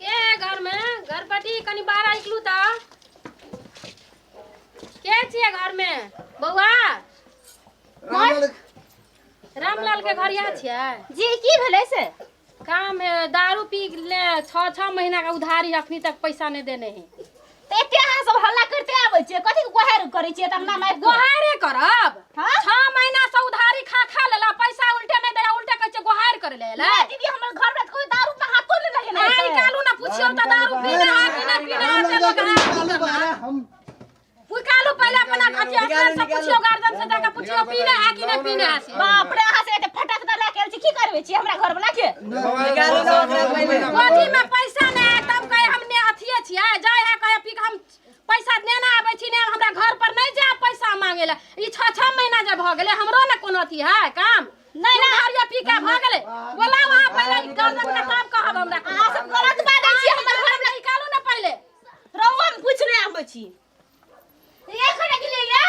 के है घर में घरपटी कनी बाहर निकलू तऽ के छियै घर में बौआ रामलाल रामलाल के घर यहाँ छियै जी की भेलै से काम है दारू पी ले छः छः महीना का उधारी अखनी तक पैसा नहीं देने है तऽ एते अहाँ सब हल्ला करते आबै छियै कथी के गोहार करै छियै तऽ अंगना मे गोहारे करब हाँ? 6 महीना से उधारी खा खा लेला पैसा उल्टे नहीं दे उल्टे कहै छै गोहार करे ले एलै नहि दीदी हमर घर में कोई दारू के हाथो नहि लगेने आइ छै निकालू ना पूछियो तऽ दारू पीने है कि नहीं पीने है से लोग निकालू बाहर हम निकालू पहले अपना अथी अपना से पूछियो गार्जियन से जाके पूछियो पीने है कि नहीं पीने है से बाप रे अहाँ से एते फटक दे लए के आयल छी की करबै छी हमरा घर वाला के निकालू ना ओकरा पहिले। गोदी में पैसा नहीं है तब कहे हमने अथिए छियै जाय है कहे पी के हम पैसा नेना आबै छी ने हमरा घर पर नहीं जाय पैसा मांगे ला ई 6 6 महीना जे भऽ गेलै हमरो ने कोनो अथी है काम नहीं, नहीं उधारिया पी के भऽ गेलै बोला वहाँ पहिले ई गर्दन के तब कहब हमरा अहाँ सब गलत बाजै छी हमर घर वाला निकालू ना पहिले रउआ हम कुछ नहीं आबै छी ये खड़ा के लिए या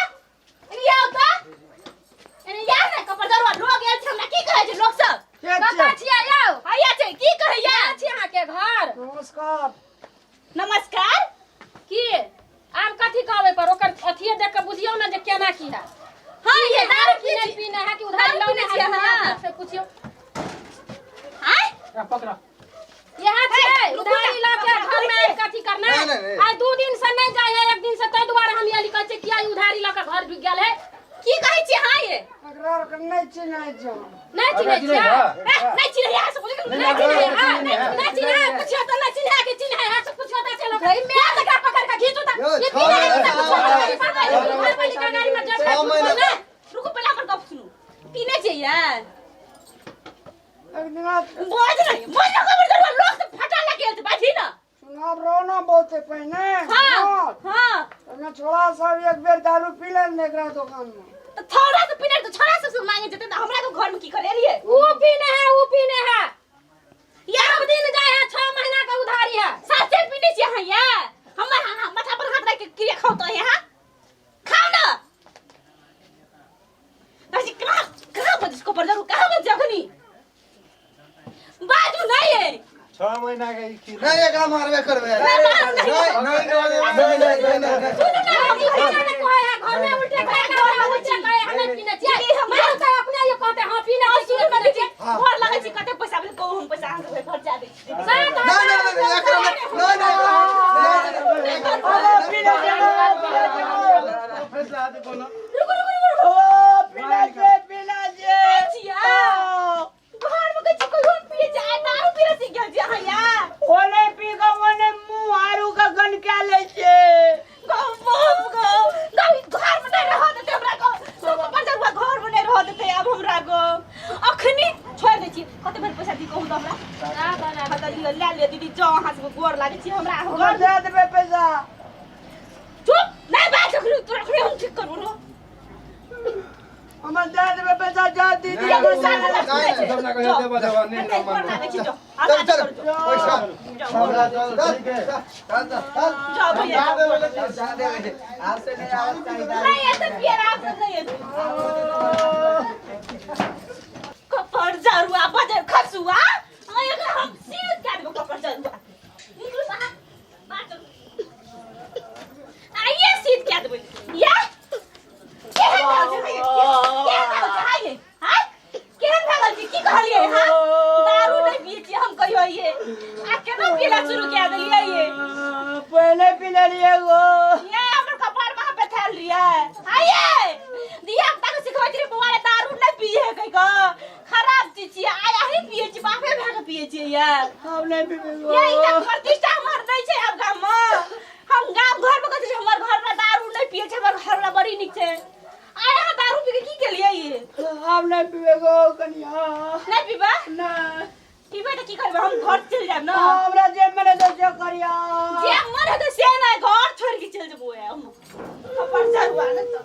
ये आओ तो एने या ने कपर जरुआ लोग आयल छै हमरा की कहै छै लोग सब कतऽ छियै यौ हैया छै की कहैया कहाँ छी अहाँके घर नमस्कार नमस्कार की आब कथी कहबै पर ओकर अथिये देख के बुझियौ ने जे केना की है हाँ ये दारू की नहीं पीने है कि उधारी दारू लौने पीने है छियै अहाँ? से पुछियौ आय पकड़ा यहाँ छै रुकू उधारी ना, लऽ के पकड़ा, घर में आबि कथी करना नहीं, नहीं, नहीं। आइ 2 दिन से नहीं जाइ है एक दिन से ताहि दुआरे हम ये कहै छियै किया ई उधारी लऽ के घर ढुकि गेल है की कहै छी अहाँ ये एकरा आर के नहि चिन्है छौ नहीं चिन्है छियै ए, नहीं चिन्है यहाँ से बोले नहीं चिन्है हाँ नहीं चिन्है पुछियो तऽ नहीं चिन्है कि चिन्है है से पुछियो तऽ चलो मैं तकरा पकड़ के घीचू तऽ यौ, ई छह पीने है महीना तऽ पुछियो तऽ ई पकड़ के घर वाली के गाड़ी में जब 6 महीना ना रुकू पहले हमर गप सुनू पीने छियै एक दिना बोझ नहीं बोझ ना खबर जरुआ लोग से फटा लगे गेल छै बाजी ना चुनाव रहो ना बहुते पहिने हां हां ओहिमे छोड़ा सब एक बेर दारू पी ले ने एकरा दोकान में तो थोड़ा से पीने तो छोड़ा सब से मांगे जेते तो हमरा के घर में की करे लिए ऊ पीने है ऊ पीने है या सब दिन जाए है 6 महीना का उधारी है साचे पीने छियै अहाँ या हमर माथा पर हाथ रख के क्रिया खाओ तो यहाँ खाओ ना बाजी कहाँ कहाँ बजिस को पर जरूर कहाँ बज अखनी बाजू नहीं है 6 महीना के ई खीर नहीं एकरा मारबे करबे नहीं नहीं नहीं नहीं नहीं नहीं सुनू ना हम ई पीने ने कहै है घर में उल्टे कहे घर में उल्टे कहे हमें पीने छियै मारू तऽ अपने ये कहते हां पीने छियै सुनू ना पीने दीदी छियै घर लगै छी कते पैसा भेल कहू हम पैसा अहाँके घर जा दै छी दीदी। सात नहीं नहीं नहीं एकरा नहीं नहीं नहीं नहीं फैसला हेतै कोनो रुकू रुकू रुकू ओ पीला छै पीला छै पियै छियै घर में कहै छी कोई हम पियै छै आइ दारू पियै सीख गेल छी अहाँ या ओने पी के ओने मुँह आरू के गन के लै छै गौ बाप गौ गौ घर में नहीं रह देते हमरा गौ सब पर जरुआ घर में नहीं रह देते अब हमरा गौ अखनी छोड़ दै छी कते बेर पैसा दी कहू तऽ हमरा हजार हाँ तऽ लिअ लए लिअ दीदी जाउ अहाँ सबके गोर लागै छी हमरा हमरा घर दे देबै पैसा चुप नहीं बात अखनी तोरा अखनी हम ठीक करू रो हमरा दे देबै पैसा जा दीदी ये पैसा ना नहीं, छै सब ना कहियो देबा देबा नहीं नहीं गोर लागै छी जाउ चल चल पैसा जाउ चल चल ठीक है चल चल चल जाउ भैया जा जाउ। देबे जा देबै आब से नहीं आवाज चाही दारू। नहीं ये तो पियर आप नहीं है कपर जरुआ बजर खसुआ आ एकरा हम सील कए देबो कपर जरुआ निकलू बाहर बाहर चलू आइए सीध कए देबै या केहन भए गेल छै केहन भए गेल छै हाय हाय केहन भए गेल छै की कहलियै हां दारू नहि पियै छियै हम कहियो ये आ केना पीला शुरू कए देलियै ये पहले पी लेलियै गो ये हमर कपार में बैठल रहियै आइए दिया पुता के सिखबै छी बौआ रे दारू नहि पिए कहि कऽ खराब चीज छियै आइ अहीं पिए छी बापे भाय के पिए छियै ये हम नहि पीबै गो ये ई तऽ प्रतिष्ठा हमर नहि छै आब गाम में हम गाम घर में कहै छी हमर घर में दारू नहि पिए छै हमर घर वाला बड़ी नीक छै आइ अहाँ दारू पी के की केलियै ये हम नहि पीबै गो कनिया नहि पीबै नहि पीबै तऽ की करबै हम घर चलि जायब ने हमरा जे मन हेतै से करिया जे मन हेतै से नहि घर छोड़ि के चलि जेबो हम अपन जरुआ नहि तऽ